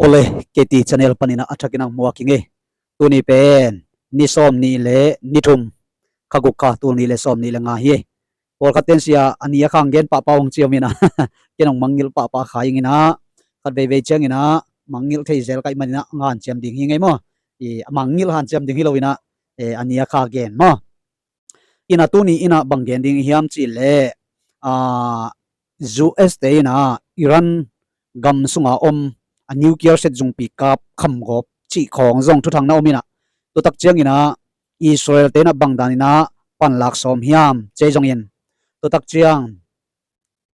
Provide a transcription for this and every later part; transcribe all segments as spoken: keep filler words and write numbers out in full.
Ole, K T channel panin a thakin ang muak hi ngei. Tuni pen ni sawm nih le ni thum, kha guk kha, tul nih le sawm nih le nga hi. Pawlkhat ten sia a ni a kha ang gen pahpah hong ci om in a, ken hong mangngilh pahpah kha ing in a, khat veivei ciangin a mangngilh thei zel ka hih manin a, hanciam ding hi ngei maw? I, a mangngilh hanciam ding hi lo in a, e, a ni a kha gen maw? In a tuni in a bang gen ding hiam cih leh, a, U S te in a Iran gam sunga om a nuclear set zungpi kap khamgawp cih khawng zong thuthang na om in a, tutak ciangin a Israel te in a bang dan in a panlak sawm hiam cih zongin, tutak ciang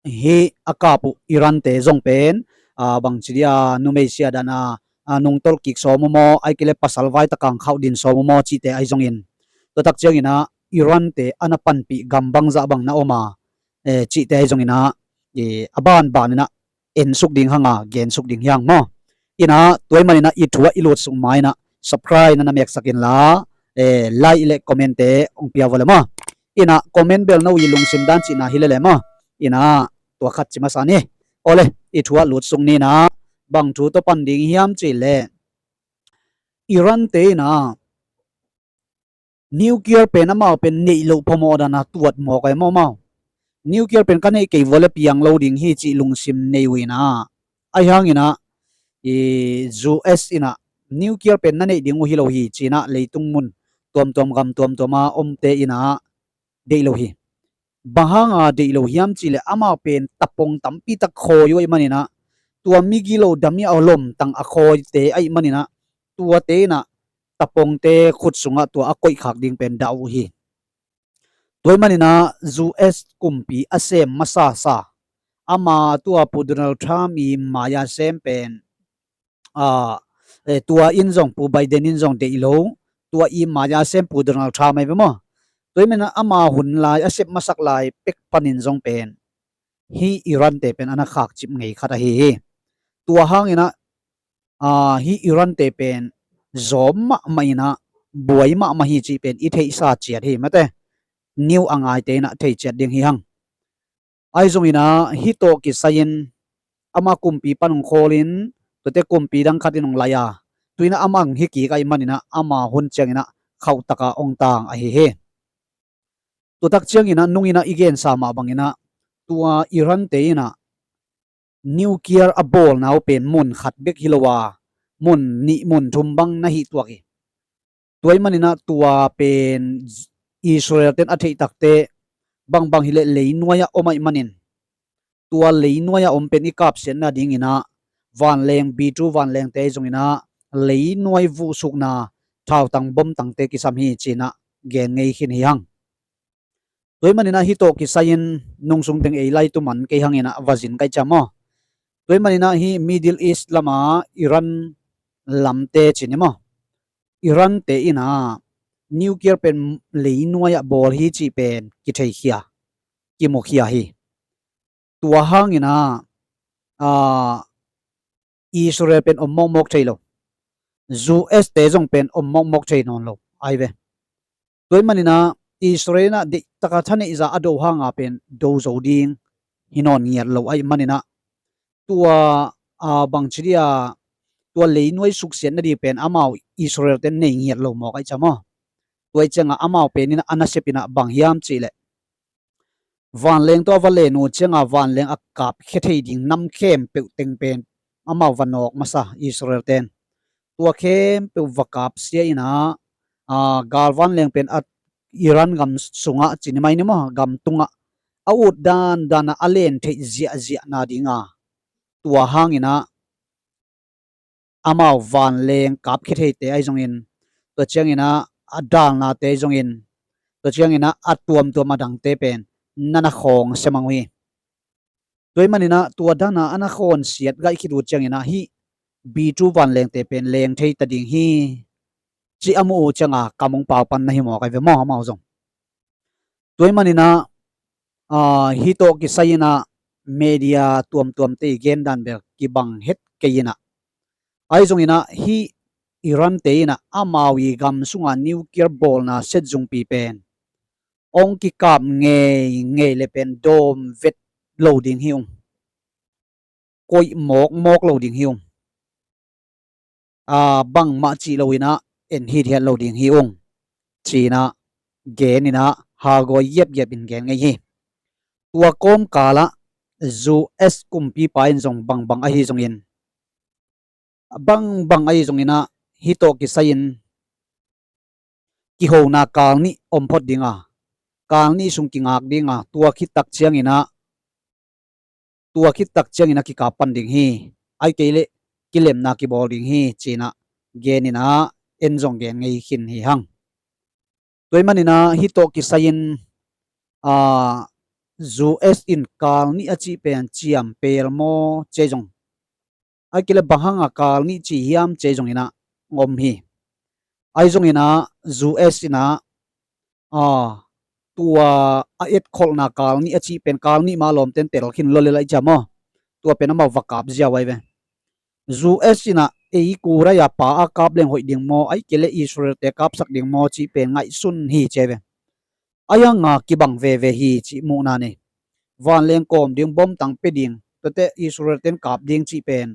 hih a kap uh Iran te zong pen, a, bangci dia numei sia dan a, a, nungtolh kik sawm uh maw, ahih kei leh pasal vai tak a khauh din sawm uh maw cihte ahi zongin, tutak ciangin a Iran te a na panpih gam bangzah bang na om a, e, cihte ahi zongin a, e, a banban in a ensuk ding hang a, gensuk ding hi hang maw? In a, tua ahih manin a i thu ah i lutsuk ma in a subscribe na na meksak inla, e, like le comment te hong pia vua le maw? In a comment bel na ui lungsim dan cihna hi lele maw? In a, tua khat ci masa ni. Ole, i thu ah lutsuk ni in a, bang thu tawh pan ding hiam cih leh, Iran te in a nuclear pen amau pen neih loh phamawh dan a tuat mawk a hi maw amau? Nuclear pen ka neih kei vua le piang lo ding hi cih lungsim nei uh in a, ahi hangin a, i, U S in a nuclear pen na neih ding uh hi lo hi ci in a leitung mun tuamtuam gam tuamtuam a omte in a deih lo hi. Bang hang a deih lo hiam cih leh amau pen tapong tampi tak khawi uh ahih manin a, tua migilo dam i a lomtang a khawite ahih manin a, tuate in a tapongte khut sungah tua a koihkhak ding pen dah uh hi. Tua ahih manin a U S kumpi a sem masasa, ama tua Pu Donald Trump i mai-a sem pen, a, e, tua in zong, Pu Biden in zong deih lo, tua i mai-a sem Pu Donald Trump ahi ve maw? Tua ahih manin a ama hun lai a sep masak lai pek panin zong pen hih Iran te pen a na khakcip ngei khat ahi hi. Tua hangin a, a, hih Iran te pen zawm mahmah in a, buai mahmah hi cih pen i theihsa ciat hi mate. New a ngaite in a thei ciat ding hi hang. Ahi zongin a, hih tawh kisai-in ama kumpi pan hong khawl in, tuate kumpi dang khat in hong lai a, tu in a ama hong hi kik ahih manin a, ama hun ciangin a khauh tak a hong tang ahi hi. Tutak ciangin a, nung in a i gensa mah bangin a, tua Iran te in a nuclear a bawlna uh pen mun khat bek hi lo a, mun nih mun thum bang na hih tuak hi. Tua ahih manin a, tua pen Israel ten a theih takte bangbang hi leh leinuai ah om ahih manin, tua leinuai ah om pen i kapsiatna dingin a, vanleng, B two vanlengte ahi zongin a, leinuai vuhsukna thautang bomtangte kisam hi ci in a gen ngei khin hi hang. Tua ahih manin a, hih tawh kisai-in nung sung teng ei lai tu man kei hangin a va zin ka hih ciang maw? Tua ahih manin a, hih Middle East lam a Iran lamte ci ni maw? Iran te in a nuclear pen leinuai ah bawl hi cih pen kitheikhia, kimukhia hi. Tua hangin a, a, Israel pen om mawkmawk thei lo. U S te zong pen om mawkmawk thei nawn lo ahi ve. Tua ahih manin a, Israel in a deihtak a thaneihza a do hang a pen do zo ding hi nawn ngiat lo ahih manin a, tua, a, bangci dia, tua leinuai suksiat nading pen amau Israel ten nei ngiat lo mawk ahih ciang maw? Tua ahih ciang a amau pen in a nasep in a bang hiam cih leh, vanleng tawh a va len uh ciang a vanleng a kapkhia thei ding nam khempeuh teng pen amau va nawk masa Israel ten. Tua khempeuh va kapsia in a, a, galvanleng pen a Iran gam sungah ci ni mai ni maw, gam tungah a ut dandan a a len theih ziahziah nading a, tua hangin a amau vanleng kapkhia theite ahi zongin, tua ciangin a a dalnate ahi zongin, tua ciangin a a tuamtuam a dangte pen na na khawng sia mang uh hi. Tua ahih manin a, tua dan a a na khawnsiat gaih khit uh ciangin a, hih B two vanlengte pen leng thei ta ding hi, ci a muh uh ciang a kam hong pau pan na hi mawk ahi ve maw, amau zong. Tua ahih manin a, a, hih tawh kisai in a media tuamtuamte i gen dan bel kibang het kei in a, ahi zongin a, hih Iran te in a amau i gam sunga nuclear bawlna set zungpi pen hong kikap ngeingei le pen dawm vet lo ding hi ung. Koih mawkmawk lo ding hi ung. aa, bangmah cih lo inah en hithiat lo ding hi ung, ci-inah gen inah hagawi giapgiap in gen ngei hi. Tua kawmkalah U S kumpipa in zong bangbang ahi zongin, bangbang ahi zonginah hih tawh kisai-in kihona kal nih om phot dinga, kal nih sung kingak dinga, tua khittak cianginah, tua khittak cianginah kikap pan ding hi. Ai kei leh kilemna kibawl ding hi, ci-inah gen inah en zong gen ngei khin hi hang. Tua ahih maninah hih tawh kisai-in, aa, U S in kal nih a cih pen ciam pel maw, ci-a zong, ai kei leh bang hanga kal nih ci hiam, ci-a zonginah om hi. Ai zonginah U S inah, aa, tua a etkholhna kal nih a cih pen kal nih mah lawmten tel khin lo lel ai ciam maw, tua pen amau va kap ziau ai ve. U S inah ei kurai-a pa a kap leng hoih ding maw, ai kei leh Israel-te kapsak ding maw cih pen ngaihsun hi, ci ai ve. Ai hanga kibang veve hi cih muhna nei. Vanleng kawm ding bom tang pia ding, tuate Israel-ten kap ding cih pen,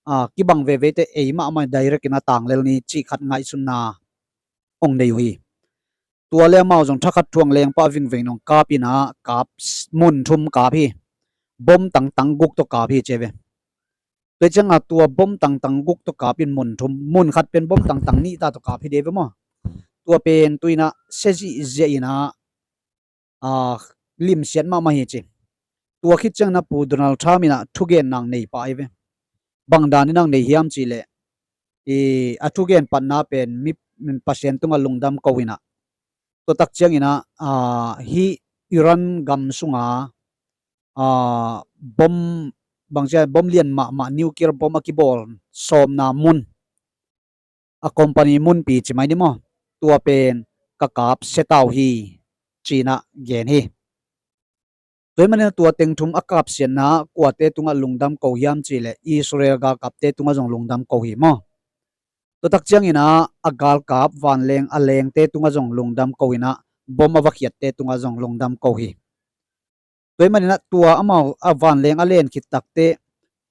aa, kibang veve teh ei mahmah direct inah tang lel ni cih khat ngaihsunna ong nei uh hi. Tua le amau zong thakhat thuang lengpa vingveng nong kap inah kap s-, mun thum kap hi. Bom tangtang guk tawh kap hi, ci ai ve. Tua cianga tua bom tangtang guk tawh kap in mun thum, mun khat pen bom tangtang nih ta tawh kap hi dei ve maw. Tua pen tu inah sia zihziah inah, aa, limsiat mahmah hi ci. Tua khit cianginah Pu Donald Trump inah thugen nang nei pah ai ve. Bang dan inah nei hiam cih leh, i, a thugen patna pen mi, Pasian tungah lungdam ko inah, tua tak cianginah, aa, hih Iran gam sunga, aa, bom, bangzia bom lian mahmah, nuclear bom a kibawl sawmna mun, a company munpi ci mai ni maw, tua pen ka kap setau hi, ci-inah gen hi. Tua ahih maninah tua teng thum a kapsiatna kuate tungah lungdam ko hiam cih leh Israel galkapte tungah zong lungdam ko hi maw. Tua tak cianginah a galkap vanleng a lengte tungah zong lungdam ko inah bom a va khiatte tungah zong lungdam ko hi. Tua ahih maninah tua amau a vanleng a len khit takteh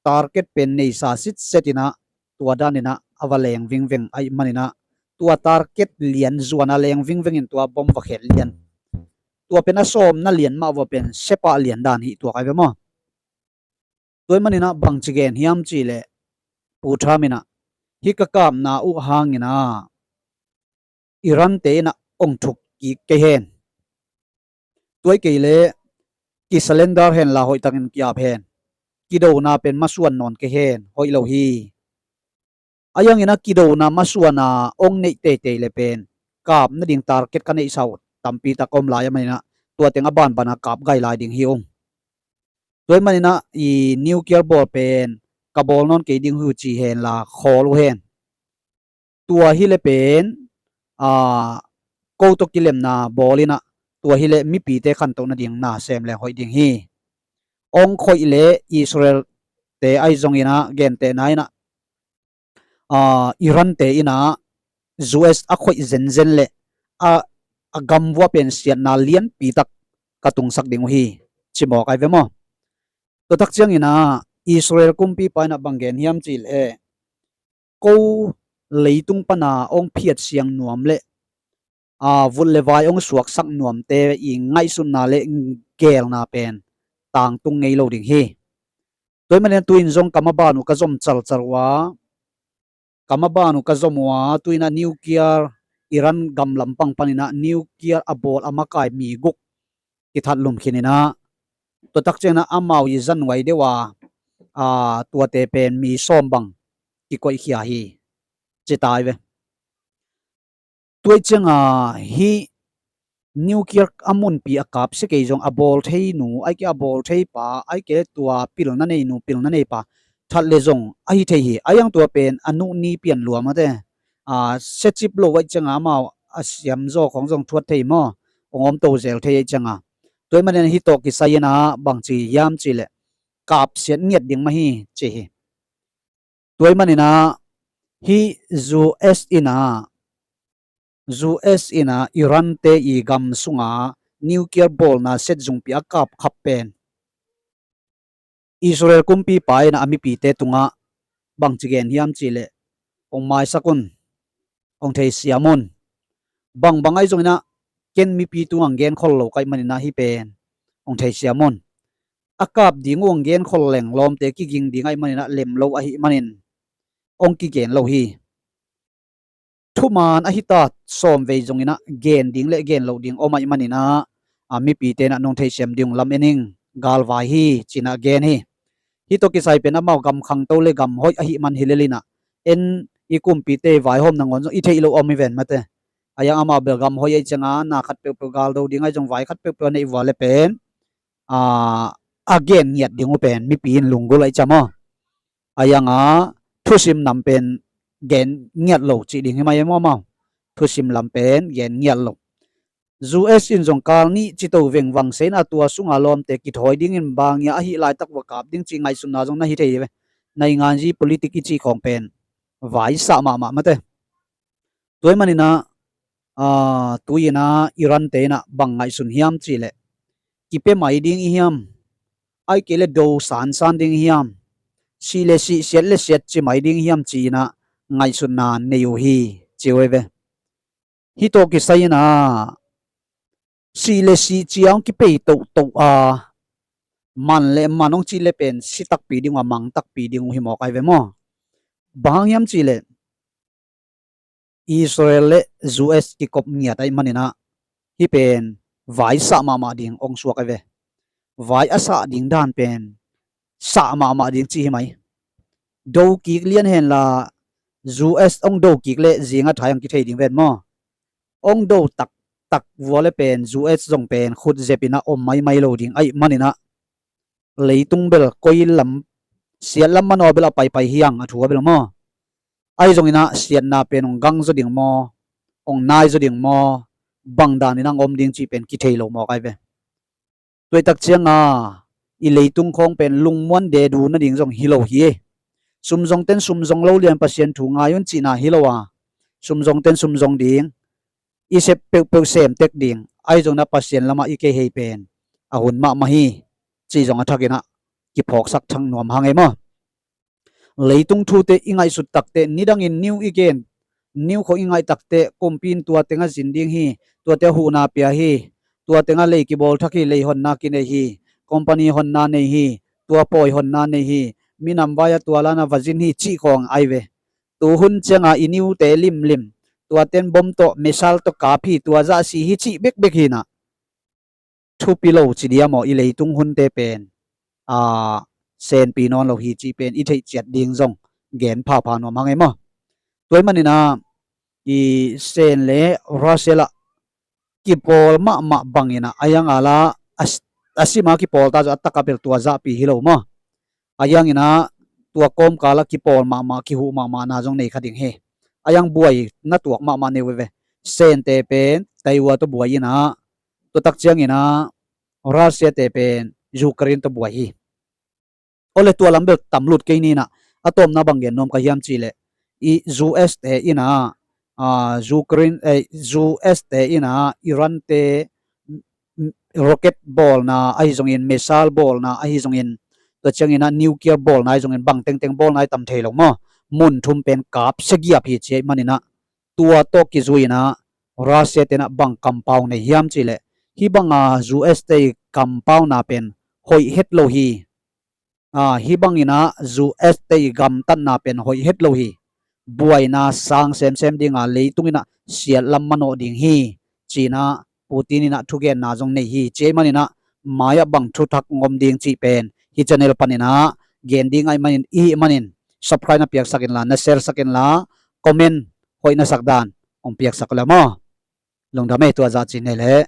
target pen neisa sitset inah tua daninah a va leng vingveng ahih maninah tua target lian zuana leng vingvengin tua bom va khet lian, tua pen a sawmna lian mah vua pen sepah lian dan hi tuak ai ve maw. Tua ahih maninah bangci gen hiam cih leh Pu Trump inah hih ka kapna uh hanginah Iran-te inah ong thuk kik kei hen. Tua ahih kei leh ki-surrender hen la hoihtakin ki-ap hen. Kidona pen masuan nawn kei hen, hoih lo hi. Ahi hanginah kidona masuana ong neih teitei le pen kap nading target ka neihsa uh tampi tak om lai a maninah tua teng a banbana kap gai lai ding hi ung. Tua ahih maninah i nuclear bawl pen ka bawl nawn kei ding hi uh ci hen la khawl uh hen. Tua hi le pen, aa, ko tawh kilemna bawl inah tua hi le mipite khantoh nading na sem leng hoih ding hi. Ong khoih le Israel-te ahi zonginah gentehna inah, aa, Iran-te inah U S a khoih zenzen le a, a gam vua pen siatna lianpi tak ka tungsak ding uh hi, ci mawk ai ve maw. Tua tak cianginah Israel kumpipa inah bang gen hiam cih leh ko leitung pana ong phiat siang nuam le, aa, vut le vai ong suaksak nuamte i ngaihsutna le geelna pen tangtung ngei lo ding hi. Tua ahih manin tu-in zong ka maban uh ka zom calcal uh a, ka maban uh ka zom uh a, tu-inah nuclear, Iran gam lampang paninah nuclear a bawl a makai mi guk kithat lum khin inah, tua tak cianginah amau i za nuai deuh a, aa, tuate pen mi sawm bang kikoihkhia hi, ci ta ai ve. Tua ahih cianga hih nuclear a munpi a kapsia kei zong a bawl theinu, ahih kei a bawl theipa, ahih kei le tua pilna neinu, pilna neipa that le zong ahi thei hi. Ahi hang tua pen a nuh ni pian lua mate, aa, siacip lo ahih cianga amau a siamzaw khawng zong thuat thei maw, ong om to zel thei ahih cianga. Tua ahih manin hih tawh kisai inah bangci hiam cih leh kapsiat ngiat ding mah hi, ci hi. Tua ahih maninah hih U S inah, U S inah Iran-te i gam sunga nuclear bawlna set zungpi a kapkhap pen Israel kumpipa inah a mipite tungah bangci gen hiam cih leh, hong maisak un, hong theisiam un. Bangbang ahi zonginah ken mipi tungah gen khol lo ka hih maninah hih pen hong theisiam un. A kap ding uh hong gen khol leng lawmte kiging ding ahih maninah lem lo ahih manin hong kigen lo hi. Thuman ahi ta sawmvei zonginah gen ding le gen loh ding om ahih maninah a mipite inah nong theisiam ding lam en ing, galvai hi cinah gen hi. Hih tawh kisai pen amau gam khangto le gam hoih ahih man hi lelinah en i kumpite vaihawm nangawn zong i theih loh om hi ven mate. A yang amau bel gam hoih ahi cianga na khat peuhpeuh galdo ding ahi zong vai khat peuhpeuh a neih vua le pen a gen ngiat ding uh pen mipi in lunggulh ahi ciam aw. A yanga thusim nam pen gen ngiat lo cih ding hi mai e maw amau. Thusim lam pen gen ngiat lo. U S in zong kal nih cito vengvang seina tua sunga lawmte kithawi dingin bangia ahi laitak va kap ding cih ngaihsutna zong na hi thei hi ve. Nainganzi politik i cih khawng pen vaisah mahmah mate. Tua hih maninah tui inah Iran te inah bang ngaihsun hiam cihleh kipia mai ding i hiam? Ahih kei le do sansan ding i hiam? Sih le sih, siat le siat ci mai ding i hiam ci inah ngaihsutna nei uh hi ci uh hi ve. Hih tawh kisai inah sih le sih ci a hong kipei tohtoh a man le man hong cih le pen si takpi ding uh a mang takpi ding uh hi mawk ahi ve maw? Bang hang hiam cihleh Israel le U S kikop ngiat ahih maninah hih pen vaisah mahmah ding hong suak ahi ve. Vai a sah ding dan pen sah mahmah ding cih hi mai. Do kik lian henla U S hong do kik le zinga thai hong kithei ding ven maw? Hong do taktak vua le pen U S zong pen khut zep inah om maimai lo ding ahih maninah leitung bel koi lam siat lam manawh bel a paipai hiang a thu a bel maw? Ahi zonginah siatna pen hong gang zaw ding maw, hong nai zaw ding maw, bang danin hong om ding cih pen kithei lo mawk ahi ve. Tuaitak cianga i leitung khawng pen lungmuan dedu nading zong hi lo hi. Sumzongten sumzong lo lian Pasian thu ngai un cihna hi lo a, sumzongten sumzong ding, i sep peuhpeuh semtek ding ahi zonginah Pasian lamah i kei hei pen a hun mahmah hi cih zong a thakinah kiphawksak thak nuam hang ei maw? Leitung thute i ngaihsut takteh nidangin new i gen, new khawng i ngaih takteh kumpi in tua tengah zin ding hi, tua tengah huhna pia hi, tua tengah lei kibawl thak hi, lei honna kinei hi, company honna nei hi, tua pawi honna nei hi, minam vai-ah tua lana va zin hi cih khawng ahi ve. Tu hun cianga i new te limlim, tua ten bom tawh missile tawh kap hi, tua zah si hi cih bekbek hinah thupi lo ci dia maw? I leitung hunte pen a senpi nawn lo hi cih pen i theih ciat ding zong gen phapha nuam hang ei maw? Tua hih maninah i Sen le Russia lah kipawl mahmah banginah a yanga la a sima kipawl ta zaw a taka bel tua zahpi hi lo maw? A yanginah tua kawmkala kipawl mahmah kihuh mahmahna zong nei kha ding hi. A yang buai na tuak mahmah nei uh ve. Sente pen Taiwan tawh buai inah, tua tak cianginah Russia te pen Ukraine tawh buai hi. Awle tua lam bel tamlut kei ninah a tawpna bang gen nuam ka hiam cihleh i U S te inah Ukraine, U S te inah Iran te rocket bawlna ahi zongin, missile bawlna ahi zongin, tua cianginah nuclear bawlna ahi zongin, bang tengteng bawlna ahi tam thei lo maw? Mun thum pen kap sia giap hi ci ahih maninah tua tawh kizui inah Russia tenah bang kampau nei hiam cihleh hih banga U S te i kampauna pen hoih het lo hi. Hih banginah U S te i gamtatna pen hoih het lo hi. Buaina sang semsem dinga leitung inah siat lam manawh ding hi cinah Putin inah thugenna zong nei hi ci ahih maninah mai-ah bang thuthak ngom ding cih pen hih channel paninah gen ding ahih manin, ihih manin subscribe na piaksak inla, na share sak inla, comment hoih na sak dan hong piaksak le maw? Lungdam ei, tua zah ci nei leh.